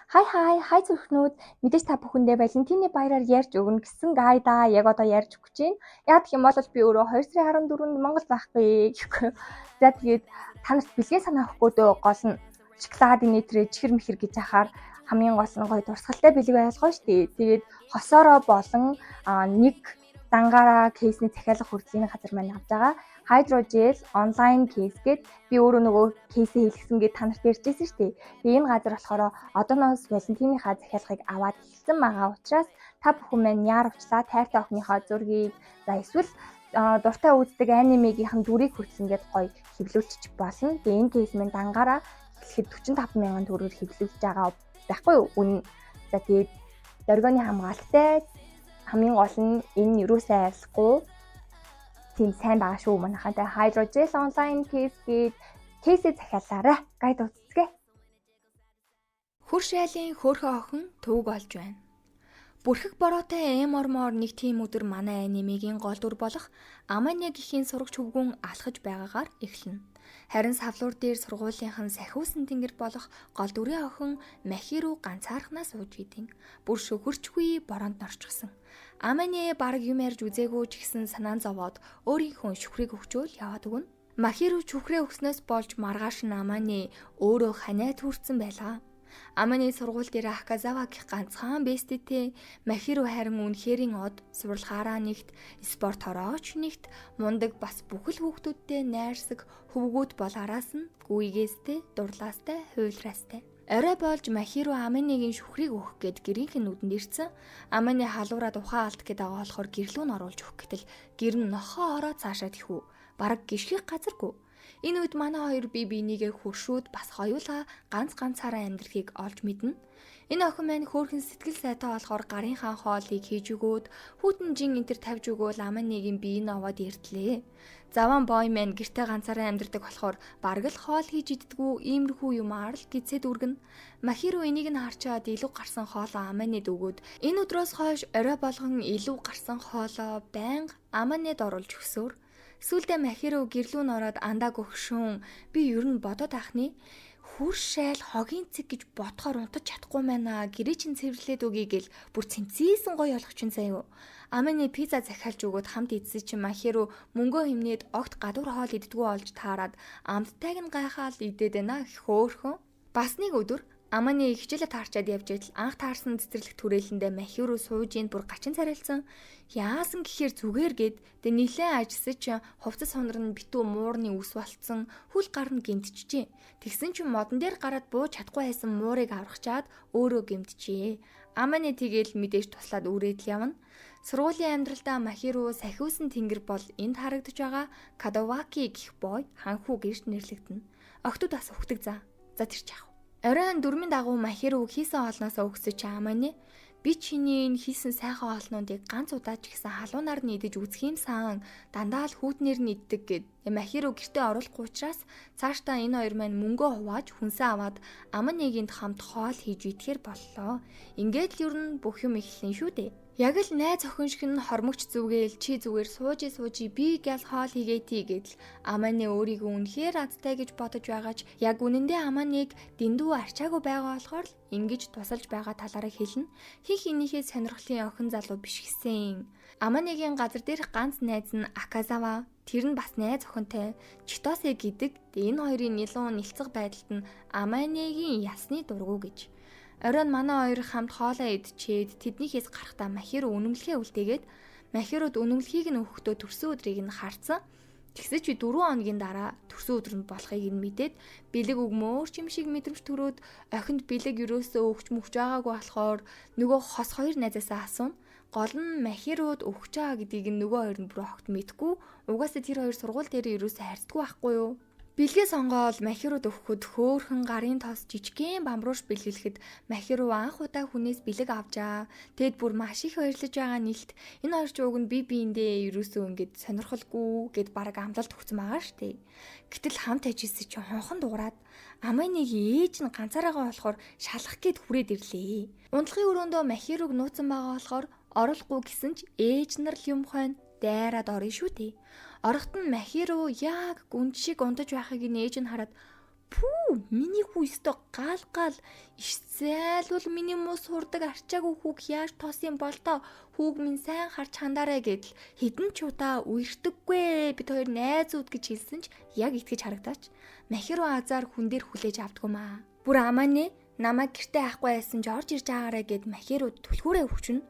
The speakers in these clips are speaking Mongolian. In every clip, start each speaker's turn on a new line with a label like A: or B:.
A: Hi hi, хай зүрхнүүд, мэдээж та бүхэндээ Валентины баяраар ярьж өгнө гэсэн guide аа яг одоо ярьж өгч байна. Яг гэх юм бол би өөрөө 2 сарын 14-нд Монгол байхгүй гэхгүй. За, тэгээд та нарт бэлгийн санаа өгөхдөө гол нь шоколад нэтрээ чихэр мэхэр гэж ахаар хамгийн гол нь гоё дурсгалтай бэлэг ойлгоо шүү дээ. Тэгээд хосоороо болон нэг дангаараа case ний захиалга хүртлийн газар маань авч байгаа. Hydrogel online case гээд би өөрөө нөгөө case ээ хэлсэн гээд та нарт ярьжсэн шүү дээ. Тэгээ энэ газар болохоор одооноос Валентиныхаа захиалгыг аваад эхэлсэн байгаа учраас та бүхэн маань яаравчлаа тайртай охиныхоо зургийг, за эсвэл дуртай үздэг анимегийнхэн дүрийг хүртэл ингээд гоё хэвлүүлчих болно. Тэгээ энэ case маань дангаараа эхлэхэд 45 мянган төгрөгөөр хэвлүүлж байгаа байхгүй юу? Үнэ. За, тэгээд доргионы хамгаалттай, хамгийн гол нь энэ юусаа арилахгүй тийм сайн байгаа шүү манайхаа. Тэгээ Hydrogel online case гээд case ээ захиалаарай. Guide үзцгээе.
B: Хөр шайлын хөөрхөн охин төвөг олж байна. Бүрхэг бороотой эм ормоор нэг тийм өдөр манай анимегийн гол дүр болох Амане гэхийн сурагч хөвгүн алхаж байгаагаар эхэлнэ. Харин савлуур дээр сургуулийнхан сахиусан тэнгэр болох гол дүрийн охин Махиру ганцаархнаа сууж идэв. Бүр шөхөрчгүй бороонд норчихсон. Амане бараг юм ярьж үзээгүй ч гэсэн санаан зовоод өөрийнхөө шүхрийг өгчөөл яваад өгнө. Махиру шүхрээ өгснөөс болж маргааш нь Амане өөрөө ханиад хүрсэн байлаа. Аманы сургууль дээр Аказава гэх ганцхан bestie тэй. Махиру харин үнэхэрийн од, сурлагаараа нэгт, спорторооч нэгт мундаг, бас бүхэл хүүхдүүдтэй найрсаг хөвгүүд бол араас нь гүйгээстэй, дурлаастай, хуйлраастай. Орой болж Махиру Аманыгийн шүхрийг өгөх гээд гэрийнх нь нүдэнд ирсэн. Аманы халуураад ухаан алдах гээд байгаа болохоор гэрлүү нь оруулж өгөх гэтэл гэр нь нохоо ороо цаашаа тэхүү. Бараг гიშгэх газаргүй. Энэ үед манай хоёр бие биенийгээ хөршүүд бас хоёулаа ганц ганцаараа амьдрахыг олж мэднэ. Энэ охин маань хөөрхөн сэтгэл сайтай болохоор гарынхаа хоолыг хийж өгөөд, хүйтэн жин энтер тавьж өгөөл Аманыгийн бие нь овоод ирдлээ. Заван бой маань гэртээ ганцаараа амьдардаг болохоор бараг л хоол хийж иддэггүй, иймэрхүү юмар л гизээд үргэнэ. Махиру энийг нь харчаад илүү гарсан хоолоо Аманед өгөөд, энэ өдрөөс хойш орой болгон илүү гарсан хоолоо байнга Аманед оруулж өгсөөр. Сүүлдээ Махиру гэрлүү н ороод андаа гөгшүүн, би ер нь бодоод ахны хүр шайл хогийн цэг гэж бодохоор унтаж чадахгүй байна. Гэрээ чин цэвэрлээд өгье гэл бүр цэмцээсэн гоё болгох чинь заяа. Аманы пицца захиалж өгөөд хамт идсэн чинь Махиру мөнгөө хэмнээд огт гадуур хоол иддгүү олж таарад амттайг нь гайхаал идээд байна хөөхөн. Бас нэг өдөр Аманы хичээлээ таарчаад явж байтал анх таарсан цэцэрлэг түрээлэндээ Махиру сууж ийн бүр гачин царайлсан. Яасан гэхээр зүгээр гээд тэг нилээн ажилласан чинь хувцас хунар нь битүү муурны үс болцсон, хүл гар нь гэмтчихжээ. Тэгсэн чинь модон дээр гараад бууж чадахгүй байсан муурыг аврахчаад өөрөө гэмтжээ. Аманы тэгэл мэдээж туслаад үрээд л явна. Сургуулийн амьдралдаа Махиру сахиусан тэнгэр бол энд харагдаж байгаа Кадаваки гэх бой ханхүү гэж нэрлэгдэнэ. Охтууд бас өгдөг за. За, тэр ч яах. Оройн дөрмийн дагуу Махиру хийсэн хоолноосоо өгсөж Аманы би чиний энэ хийсэн сайхан хоолнуудыг ганц удаа ч гэсэн халуунаар нь идэж үзэх юмсан, дандаа л хүүтнэр нь иддэг гэд. Махиру гэртээ оруулахгүй учраас цаашдаа энэ хоёр маань мөнгөө хувааж хүнсээ аваад Аманыгинд хамт хоол хийж идэхээр боллоо. Ингээд л ер нь бүх юм эхэлнэ шүү дээ. Яг л найз охин шиг нь хормогч зүгээл чи зүгээр сууж сууж би гял хоол хийгээ тий гэдэл Аманы өөрийгөө үнэхээр азтай гэж бодож байгаа ч яг үнэндээ Аманыг дэндүү арчаагүй байгаа болохоор л ингэж тусалж байгаа талаараа хэлнэ. Хин хинийхээ сонирхлын охин залуу биш гисэн. Аманыгийн газар дээрх ганц найз нь Аказава, тэр нь бас найз охинтой Читосе гэдэг. Энэ хоёрын нилуун нилцэг байдалд нь Аманыгийн ясны дургу гэж. Оройн манай хоёр хамт хоолоо идчихэд тэднийхээс гарахдаа Махиру үнэмлэхээ үлдээгээд Махируд үнэмлэхийг нь өгөхдөө төрсөн өдрийг нь харцсан. Тэгсэн чи 4 хоногийн дараа төрсөн өдөр нь болохыг нь мэдээд бэлэг өгмөөр ч юм шиг мэдрэмж төрөөд охинд бэлэг ерөөсөө өгч мөгч байгаагүй болохоор нөгөө хос хоёр найзаасаа асууна. Гол нь Махируд өгч байгаа гэдгийг нь нөгөө хоёр нь бүр огт мэдэхгүй. Угаасаа тэр хоёр сургууль дээр ерөөсөө харьцдаггүй байхгүй юу? Бэлгээ сонгоол Махируд өгөхөд хөөхөн гарын тос жижигхэн бамбрууш бэлгэлэхэд Махиру анх удаа хүнээс бэлэг авчаа. Тэгэд бүр маш их баярлаж байгаа нэлт энэ хоёр ч уг нь би биэндээ ерөөсөө ингэж сонирхолгүй гэд бараг амлалт өгсөн байгаа штэ. Гэтэл хамт ажилласан чинь хонхон дуурайд Аманыг ээж нь ганцаараагаа болохоор шалах гээд хүрээд ирлээ. Унтлагын өрөөндөө Махируг нууцсан байгаа болохоор оруулахгүй гэсэн ч ээж нар л юм хойно дайраад орно шүү дээ. Орохт нь Махиру яг гүнд шиг унтаж байхыг нь ээж нь хараад Пүү, миний хүү өстой гал гал иш зайлвал миний муу сурдаг арчаагүй хүүг яаж тоос юм бол доо, хүүг минь сайн харж хандаарай гэдэл хэдэн ч удаа үерхдэггүй, бид хоёр найзууд гэж хэлсэн ч яг итгэж харагдаач. Махиру азар хүн дээр хүлээж авдгүй маа. Бүр Аманэ намайг гэртээ авахгүй байсан ч орж ирж байгаарэ гэд Махиру түлхүүрээ өвчнө.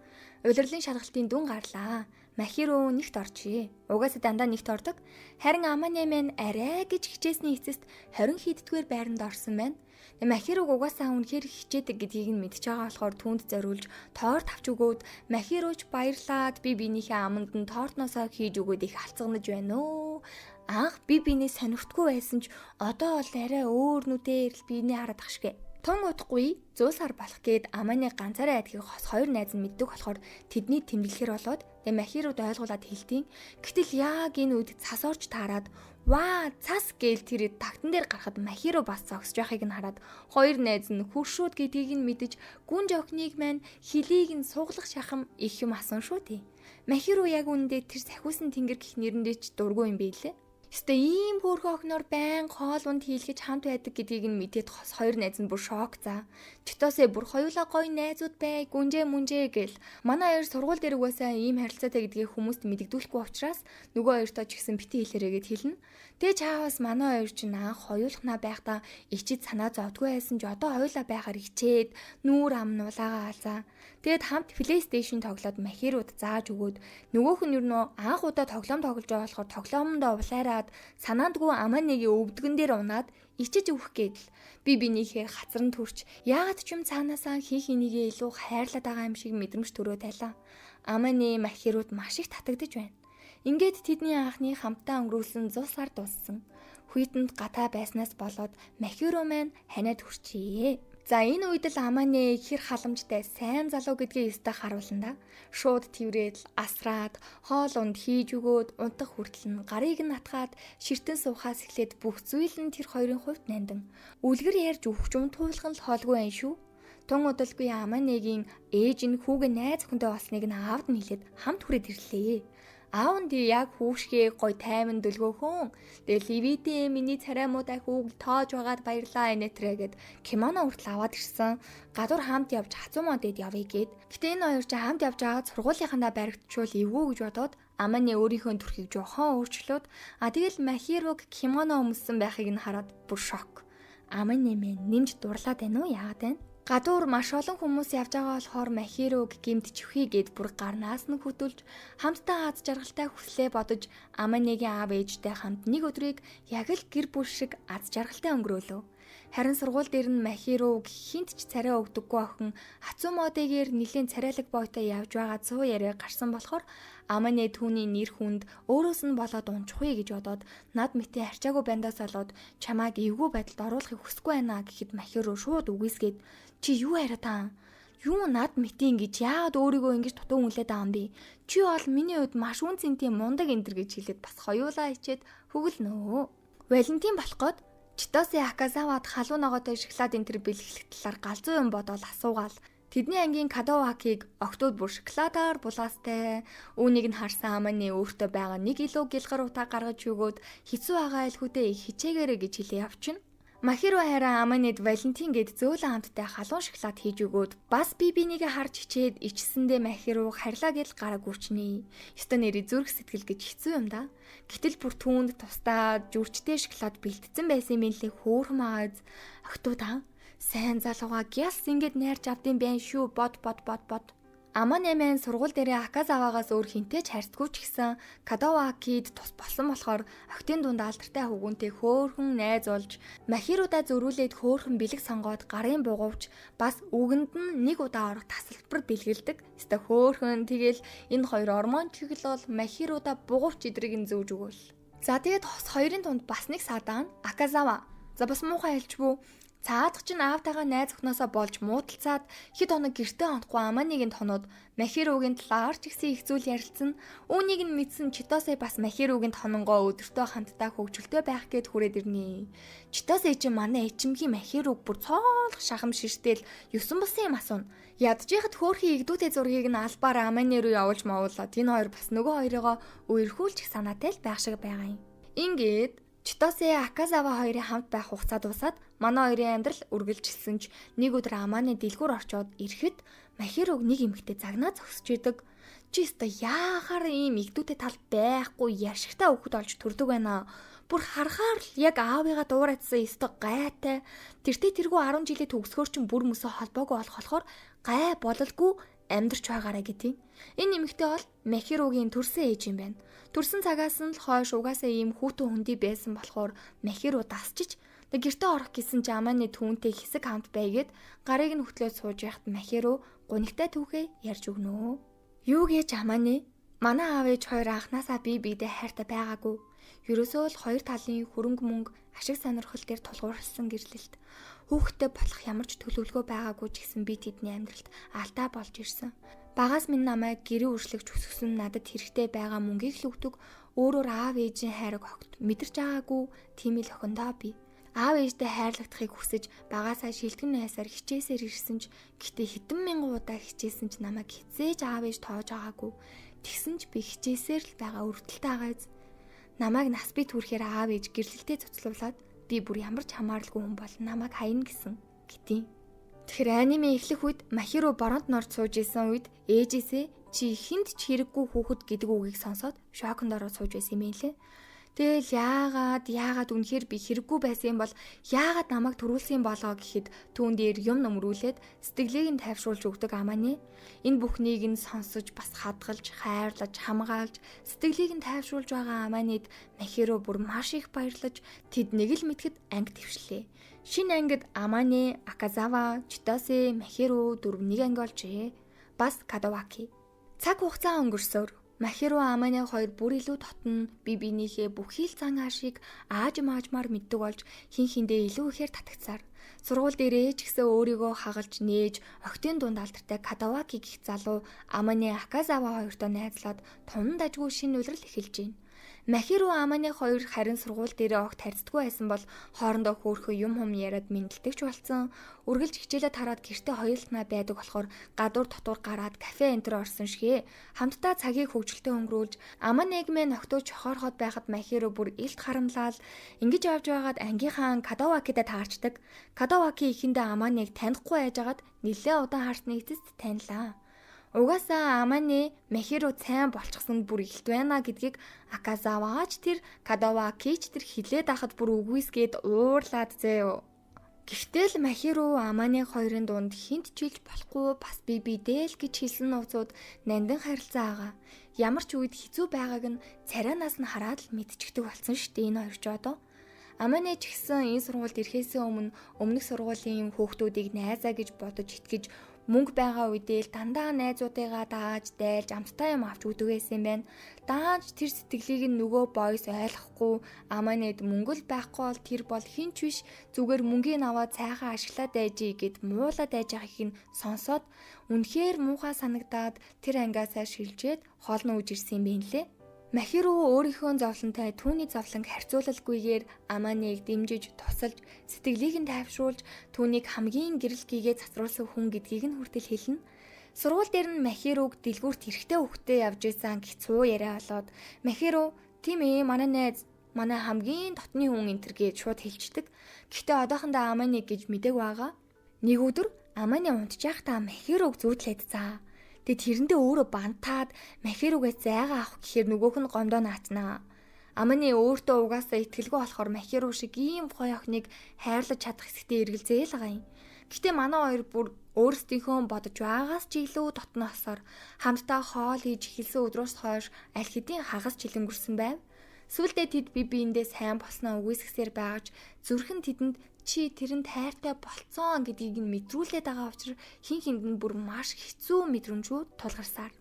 B: Улирлын шалгалтын дүн гарлаа. Махиру нэгт орчээ. Угаасаа дандаа нэгт ордог. Харин Аманэ мэн арай гэж хичээсний эцэст 20 хийддүгээр байранд орсон байна. Махируг угаасаа үнэхээр хичээдэг гэдгийг нь мэдж байгаа болохоор түүнд зориулж торт авч өгөөд, Махируч баярлаад би биенийхээ аманд нь тортносоо хийж өгөөд их алцганаж байна өө. Анх би биенээ сонирхтгүй байсан ч одоо бол арай өөр нүдээр л биенээ хараад ах шигэ. Тун удахгүй зуул сар болох гээд Аманы ганцаараа айдгийг хос хоёр найз нь мэддэг болохоор тэдний тэмдэглэхэр болоод тэгээ Махируд ойлгуулад хэлтийн. Гэтэл яг энэ үед цас орж таарад, ваа, цас гээл тэр тагтан дээр гарахад Махиру бас зогсож байхыг нь хараад хоёр найз нь хөршүүд гэдгийг нь мэдэж гүн жохныг маань хөлийг нь сууглах шахам их юм асан шүү дээ. Махиру яг үүндээ тэр сахиусан тэнгэр гих нэрэндээ ч дургүй юм билээ. Өстой ийм хөөрхөн охиноор байн хоол унд хийлгэж хамт байдаг гэдгийг нь мэдээд хос хоёр найз нь бүр шок за. Читосэ бүр хоёулаа гоё найзууд бай, гүнжээ мүнжээ гэл. Манай хоёр сургууль дээр угаасаа ийм харилцаатай гэдгийг хүмүүст мэдэгдүүлэхгүй учраас нөгөө хоёртоо ч гэсэн бити хэлээрэй гэд хэлнэ. Тэгээ чаавас манай хоёр чинь анх хоёулахнаа байхдаа ичид санаа зовдгүй байсан ч одоо хоёулаа байхаар хичээд нүүр ам нулаагаа алзаа. Тэгээд хамт PlayStation тоглоод Махируд зааж өгөөд, нөгөөх нь ер нь анх удаа тоглоом тоглож байгаа болохоор тоглоомондоо улайраад санаандгүй Аманегийн өвдгөн дээр унаад ичиж өгөх гээд л би бинийхээ хацран төрч яагаад ч юм цаанаасаа хин хинийгээ илүү хайрлаад байгаа юм шиг мэдрэмж төрөө тайлаа. Аманы Махируд маш их татагдаж байна. Ингээд тэдний анхны хамтдаа өнгөрүүлсэн зул сар дууссан. Хүйтэнд гатаа байснаас болоод Махиро маань ханиад хүрчээ. За, энэ үед л Аманы хэр халамжтай сайн залуу гэдгээ өстө харуулна да. Шууд тэрврээд л асраад хоол унд хийж өгөөд, унтах хүртэл нь гарыг нь атгаад, ширтэн суухаас эхлээд бүх зүйл нь тэр хоёрын хувьд нандин. Үлгэр ярьж өгч унтуулах нь л хоолгүй байх шүү. Тун удалгүй Аманегийн ээж нь хүүгээ найз охинтой болсныг нь аавд нь хэлээд хамт хүрээд ирлээ. Аав нь яг хүүшгээ гой тайман дөлгөөхөн. Тэгээ Ливидээ миний царай муутай хүүг тоож байгаад баярлаа энэтрэ гэд кимоно хүртэл аваад ирсэн. Гадуур хамт явж хацуумаа дэд явъя гэд. Гэтэ энэ хоёр ч хамт явж байгаад сургуулийнхандаа баригдчвал эвгүй гэж бодоод Аманы өөрийнхөө төрхийг жохон өөрчлөөд, а тэгэл Махируг кимоно өмссөн байхыг нь хараад бүр шок. Аманы мэн нэмж дурлаад байна уу, яагаад байна? Гадуур маш олон хүмүүс явж байгаа болохоор Махируг гимт чихвээ гэд бүр гарнаас нь хөтөлж, хамтдаа аз жаргалтай хүслээ бодож Аманегийн аав ээжтэй хамт нэг өдрийг яг л гэр бүл шиг аз жаргалтай өнгөрөөлөө. Харин сургууль дээр нь Махируг хинт ч царай өгдөггүй охин Хацумодегээр нэлээд царайлаг бойтой явж байгаа цуу яриа гарсан болохоор Амане түүний нэр хүнд өөрөөс нь болоод унчихвээ гэж бодоод, над мэтээ арчаагүй бандаас болоод чамааг эвгүй байдалд оруулахыг хүсэхгүй байна гэхэд Махиру шууд үгүйсгээд, чи юу яриад таан? Юу над мэтийн гэж яагаад өөрийгөө ингэж дутуу үнэлээд байгаа юм бэ? Чи бол миний хувьд маш үн цэнтэй мундаг энэ төр гэж хэлээд бас хоёулаа хичээд хөглөнө. Валентин болох гээд Читосе Аказавад халуун ногоотой шоколад энэ төр бэлгэлэх талаар галзуу юм бодоол асуугаал. Тэдний ангийн Кадовакийг октод бүр шоколадаар булаастай. Үүнийг нь харсан Аманы өөртөө байгаа нэг илүү гэлгар утаа гаргаж өгөөд, хэцүү байгаа айлхүүдээ их хичээгээрэй гэж хэлээ явчихна. Махиро хараа Аманед Валентин гэд зөөлөн хамттай халуун шоколад хийж өгөөд, бас би бинийгээ харж хичээд ичсэндээ Махиро харьлаа гэл гараг үрчнэ. Ёстой нэрээ зүрх сэтгэл гэж хэцүү юм да. Гэтэл бүр түүнд тусдаа зүрчтэй шоколад бэлтцэн байсан юм лээ, хөөрхөн мааз. Охтууд аа, сайн залууга гяс ингэж найрч авдсан байх шүү, бод бод бод бод. Аман нэмэн сургууль дээрээ Аказавагаас өөр хинтэй ч харьцгүй ч гэсэн Кадовакид тус болсон болохоор охидын дунд алдартай хөвгүнтэй хөөхөн найз болж, Махирудаа зөрүүлээд хөөхөн бэлэг сонгоод, гарын бугуувч бас үгэнд нь нэг удаа орох тасалбар бэлгэлдэг. Өстө хөөхөн, тэгэл энэ хоёр ормон чиглэл бол Махирудаа бугуувч идрийг нь зөөж өгөөл. За, тэгээд хос хоёрын дунд бас нэг садаан Аказава. За, бас муухай хэлж бүү. Цаадах чинь аавтайгаа найз охиноосоо болж муудалцаад хэд хоног гэртээ онохгүй Аманыг тоноод Махиругийн талаар ч гэсэн их зүйл ярилцсан. Үүнийг нь мэдсэн Читосе бас Махиругийн тононгоо өдөртөө хамтдаа хөгжилтэй байх гээд хүрээд ирнэ. Читосе чинь манай ичимхий Махируг бүр цоолох шахам ширтэл юусан болсон юм асууна. Ядж яхад хөөрхий игдүүтэй зургийг нь албаар Аманы руу явуулж мовуулаад энэ хоёр бас нөгөө хоёрыгоо үерхүүлчих санаатай л байх шиг байгаа юм. Ингээд Читосе Аказава хоёрын хамт байх хугацаа дуусаад манай хоёрын амьдрал үргэлжилсэн ч нэг өдөр Аманы дэлгүүр орчоод ирэхэд Махируг нэг эмэгтэй загнаа зогсож идэг. Чи өстой яахаар ийм игдүүтэй тал байхгүй яшигтай хөхд олж төрдөг байна. Бүр харахаар л яг аавыгаа дуурайдсан өстой гайтай. Тэртээ тэргүй 10 жилийн төгсгөр чинь бүр мөсөө холбоогүй болох болохоор гай бололгүй амьдарч байгаарэ гэдэг. Энэ эмэгтэй бол Махиругийн төрсэн ээж юм байна. Төрсэн цагаас нь л хойш угаасаа ийм хүүтэн хөндөй байсан болохоор Махиру дасчиж тэг гэртээ орох гэсэн чи Аманы түүнтэй хэсэг хамт байгээд гарыг нь хөтлөөд сууж байхад Махиру гунигтай түүхээ ярьж өгнө. Юу гэж Аманы? Манай аав ээж хоёр анханасаа бие биедээ хайртай байгаагүй. Ерөөсөө л хоёр талын хөрөнгө мөнгө ашиг сонирхол дээр тулгуурласан гэрлэлт. Хүүхэдтэй болох ямар ч төлөвлөгөө байгаагүй ч гэсэн би тэдний амьдралд алдаа болж ирсэн. Багаас минь намайг гэрээ үршлэгч өсгсөн надад хэрэгтэй байгаа мөнгийг л өгдөг. Өөрөөр аав ээжийн хайрыг огт мэдэрч байгаагүй тийм л охиндоо би. Аав ээжтэй хайрлагдахыг хүсэж багасаа шилтгэн найсаар хичээсээр ирсэн ч гэтээ хэдэн мянган удаа хичээсэн ч намайг хизээж аав ээж тоож байгаагүй. Тэгсэн ч би хичээсээр л байгаа өрөвдөлтэй байгаа биз. Намайг нас бий төрөхээр аав ээж гэрлэлтэд цуцлуулад би бүр ямар ч хамааралгүй хүн бол намайг хайна гэсэн гэтийн. Тэгэхээр аниме эхлэх үед Махиру боронд норж сууж исэн үед ээжээсээ чи хүнд ч хэрэггүй хүүхэд гэдэг үгийг сонсоод шоконд ороод сууж байсан юм лээ. Тэгэл яагаад үнэхээр би хэрэггүй байсан юм бол яагаад намайг төрүүлсэн болоо гэхэд түүн дээр юм нөмрүүлээд сэтгэлийг нь тайвшруулж өгдөг Аманы. Энэ бүхнийг нь сонсож бас хадгалж, хайрлаж, хамгаалж, сэтгэлийг нь тайвшруулж байгаа Аманид Махиро бүр маш их баярлаж тэд нэг л мэтгэд анги твшлээ. Шинэ ангид Аманы, Аказава, Читосе, Махиро дөрөв нэг анги олжээ. Бас Кадаваки. Цаг хугацаа өнгөрсөөр Махиру Аманы хоёр бүр илүү дотно бие биенийхээ бүхий л зан аашийг аажим аажмаар мэддэг болж хин хиндээ илүү ихээр татагцаар. Сургууль дээрээ ч гэсэн өөрийгөө хагалж нээж октын дунд алдартай Кадаваки гэх залуу Аманы Аказава хоёртой найзлаад тун дажгүй шинэ улирал эхэлж байна. Махиру Аманы хоёр харин сургууль дээрээ огт харьцдаггүй байсан бол хоорондоо хөөрхөн юм хум яриад мэндэлдэг ч болсон. Үргэлж хичээлээ тараад гэртээ хоёултнаа байдаг болохоор гадуур дотуур гараад кафе энтер орсон шигэ. Хамтдаа цагийг хөгжилтэй өнгөрүүлж Аманег мэн октоо чохоорход байхад Махиру бүр илт харамлал ингэж явж байгаад ангийнхаа Кадавакитай таарчдаг. Кадаваки ихэндээ Аманег танихгүй айжгаад нэлээ удаан харсны эцэст танилаа. Угаасаа Аманы Махиру сайн болчихсон бүр илт байна гэдгийг Аказаваач тэр Кадавакич тэр хилээд ахад бүр үгүйсгээд уурлаад зөө. Гэхдээ л Махиру Аманы хоёрын дунд хинт чилж болохгүй бас би бидээ л гэж хэлсэн нууцуд нандин харилцаа байгаа. Ямар ч үед хэцүү байгааг нь царайнаас нь хараад л мэдчихдэг болсон шүү дээ энэ хоёр ч одоо. Аманы ч гэсэн энэ сургуульд ирэхээсээ өмнө өмнөх сургуулийн хүүхдүүдийг найзаа гэж бодож итгэж мөнгө байгаа үедээ л дандаа найзуудыгаа дааж дайлж амттай юм авч өгдөг байсан юм байна. Дааж тэр сэтгэлийг нь нөгөө бойс ойлгохгүй Аманед мөнгө л байхгүй бол тэр бол хин ч биш зүгээр мөнгийг аваад цайхан ашиглаад байжээ гэд муулаад байж байгааг нь сонсоод үнэхээр муухай санагдаад тэр ангиасаа шилжээд хоолно үж ирсэн юм байна лээ. Махиру өөрийнхөө зовлонтой түүний зовлонг харьцуулалгүйгээр Аманыг дэмжиж, тусалж, сэтгэлийг нь тайвшруулж, түүнийг хамгийн гэрэл гээгээ цацруулсан хүн гэдгийг нь хүртэл хэлнэ. Сургууль дээр нь Махируг дэлгүүрт хэрэгтэй хөвгтэй явж исэн гэх цуу яриа болоод Махиру тийм ээ манай найз манай хамгийн дотны хүн энэ төр гэж шууд хэлчихдэг. Гэхдээ одоохондоо Аманыг гэж мдээгүй байгаа. Нэг өдөр Аманы унтж байхдаа Махируг зүүдлээд заа. Тэгээ тэрэндээ өөрөө бантаад Махиругээс зайгаа авах гэхээр нөгөөх нь гомдоо наацнаа. Аманы өөртөө угаасаа итгэлгүй болохоор Махиру шиг ийм гоё охиныг хайрлаж чадах хэсэгтээ эргэлзээл байгаа юм. Гэтэ манай хоёр бүр өөрсдийнхөө бодож байгаагаас ч илүү дотносоор хамтдаа хоол хийж эхэлсэн өдрөөс хойш аль хэдийн хагас жил өнгөрсөн байв. Сүүлдээ тэд бие биендээ сайн болсноо үгүйсгэсээр байгаж зүрхэн тэдэнд чи тэрэнд хайртай болцсон гэдгийг нь мэдрүүлээд байгаа учраас хин хинд нь бүр маш хэцүү мэдрэмжүүд тулгарсаар.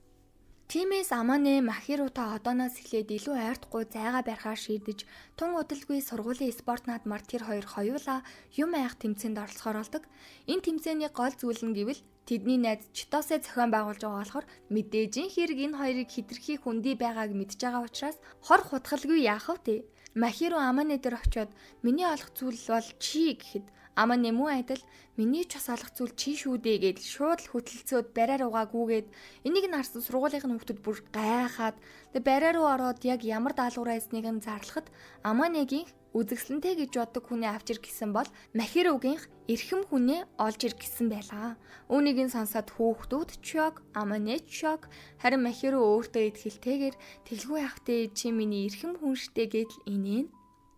B: Тиймээс Аманы Махирута одооноос эхлээд илүү ойртохгүй зайгаа барихаар шийдэж тун удалгүй сургуулийн спорт наадмаар тэр хоёр хоёулаа юм айх тэмцээнд оролцохоор болдог. Энэ тэмцээний гол зүйл нь гэвэл тэдний найз Читосе зохион байгуулж байгаа болохоор мэдээжийн хэрэг энэ хоёрыг хитрхи хүндий байгааг мэдж байгаа учраас хор хутгалгүй яах вэ? Махиру Аманы дээр очиод миний олох зүйл бол чи гэхэд Аманэ мөн адил миний ч бас олох зүйл чи шүү дээ гэдэл шууд л хөтөлцөөд бариа руугаа гүгээд энийг нь харсан сургуулийн хүүхдүүд бүр гайхаад тэг бариа руу ороод яг ямар даалгавар айсныг нь зарлахад Аманегийн үзэсгэлэнтэй гэж боддог хүнээ авч ир гэсэн бол Махиругийнх эрхэм хүнээ олж ир гэсэн байлаа. Үүнийг нь сонсоод хүүхдүүд ч шок, Аманэ ч шок, харин Махиру өөртөө итгэлтэйгээр тэглгүй явахтэй чи миний эрхэм хүн штэ гэдэл инээн.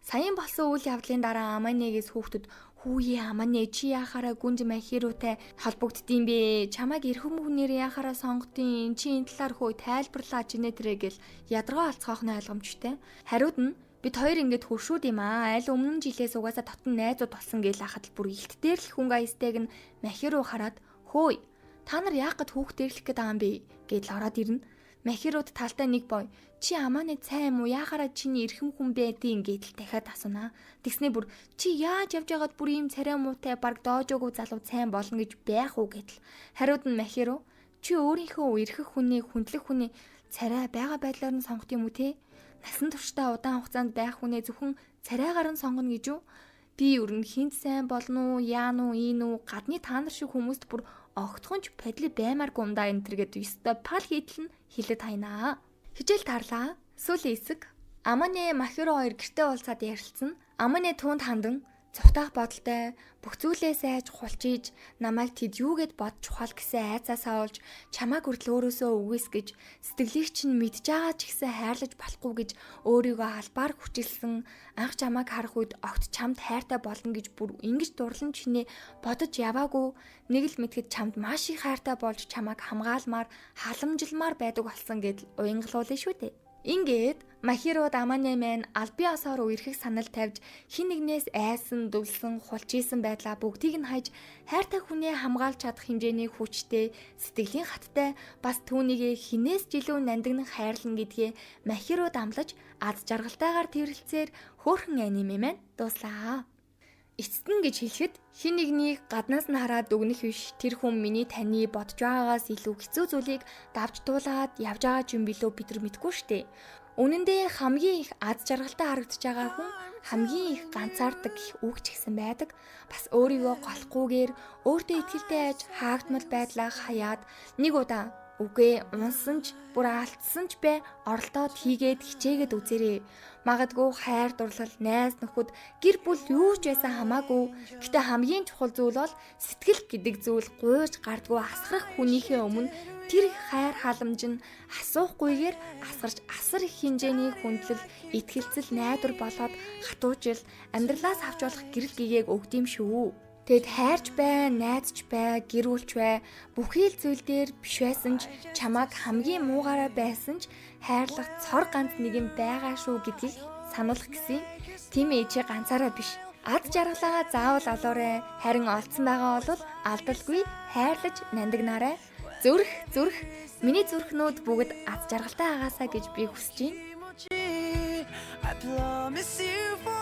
B: Саяын болсон үйл явдлын дараа Аманегээс хүүхдүүд хүүе Аманэ чи яхаараа гүнж Махирутай холбогддtiin бэ? Чамайг эрхэм хүнээр яхаараа сонгодیں۔ Чи энэ талаар хөө тайлбарлаа чинээ тэрэ гэл ядаргаа алцгаах нь ойлгомжтой. Хариуд нь бид хоёр ингээд хөршүүд юм аа. Аль өмнө жилээс угаасаа дотн найзууд болсон гээл хахад л бүр илт дээр л хүн аястайг нь Махиру хараад хөөй та нар яах гэд хүүхд дээрлэх гээд байгаа юм бэ гэдэл ороод ирнэ. Махируд талтай нэг бой. Чи Аманы цай юм уу? Яхаараа чиний эрхэм хүн байдیں гэдэл дахиад асуунаа. Тэгснээ бүр чи яаж явж байгаад бүр ийм царай муутай баг доожоогүй залуу сайн болно гэж байх уу гэдэл. Хариуд нь Махиру чи өөрийнхөө эрхэх хүний хүндлэх хүний царай байгаа байдлаар нь сонгох юм уу те? Насан туршдаа удаан хугацаанд байх хүнээ зөвхөн царайгаар нь сонгоно гэж үү? Би ер нь хинт сайн болно уу, яа нү, ийн үү, гадны та нар шиг хүмүүст бүр огтхон ч подли баймааргүй юм да энэ төр гэдэг ёстой пал хийдэл нь хилэд хайнаа. Хичээл таарлаа. Сүүлийн хэсэг. Аманы Махиро хоёр гэртээ уулзаад ярилцсан. Аманы түүнд хандан цухтаах бодолтой бүх зүйлээ сайж хулчиж намайг тэд юу гэд бодож чухал гэсэн айцаасаа олж чамааг хүртэл өөрөөсөө үгүйсгэж сэтгэлийг чинь мэдж байгаа ч гэсэн хайрлаж болохгүй гэж өөрийгөө албаар хүчилсэн анх чамааг харах үед огт чамд хайртай болно гэж бүр ингэж дурлан чинээ бодож яваагүй нэг л мэдхэд чамд маш их хайртай болж чамааг хамгаалмаар халамжилмаар байдаг болсон гэдэл уянгалуулна шүү дээ. Ингээд Махируд Аманы маань албан ёсоор үерхэх санал тавьж хин нэгнээс айсан, дүлсэн, хулчийсан байдлаа бүгдийг нь хайж хайртай хүнээ хамгаалж чадах хэмжээний хүчтэй, сэтгэлийн хаттай бас түүнийгээ хинээс ч илүү нандинан хайрлана гэдгээ Махируд амлаж аз жаргалтайгаар тэрэлцээр хөөрхөн аниме маань дууслаа. Эцэст нь гэж хэлэхэд хин нэгнийг гаднаас нь хараад дүгнэх биш тэр хүн миний таны бодож байгаагаас илүү хэцүү зүйлийг давж дуулаад явж байгаа ч юм билүү бид нар мэдэхгүй штэ. Үнэн дээр хамгийн их аз жаргалтай харагдаж байгаа хүн хамгийн их ганцаардаг гэх үг ч гэсэн байдаг. Бас өөрийгөө голохгүйгээр өөртөө итгэлтэй аж хаагдмал байдлаа хаяад нэг удаа үгүй унсан ч бүр алдсан ч бай оролдоод хийгээд хичээгээд үзээрэй. Магадгүй хайр дурлал, найз нөхөд, гэр бүл юу ч байсан хамаагүй. Гэтэ хамгийн чухал зүйл бол сэтгэл гэдэг зүйл гуйж гардгүй асгарах хүнийхээ өмнө тэр их хайр халамж нь асуухгүйгээр асгарч асар их хэмжээний хүндлэл, итгэлцэл, найдвар болоод хатуужил амьдралаас авч болох гэрэл гэгээг өгдөм шүү. Тэгэд хайрч бай, найзч бай, гэр бүлч бай, бүхий л зүйл дээр биш байсан ч чамайг хамгийн муугаараа байсан ч хайрлах цор ганц нэг юм байгаа шүү гэдгийг сануулах гэсэн. Тийм ээ чи ганцаараа биш. Ад жаргалаа заавал олоорой. Харин олцсон байгаа бол алдалгүй хайрлаж нандинаарай. Зүрх зүрх миний зүрхнүүд бүгд аз жаргалтай агаасаа гэж би хүсэж байна.
C: I promise you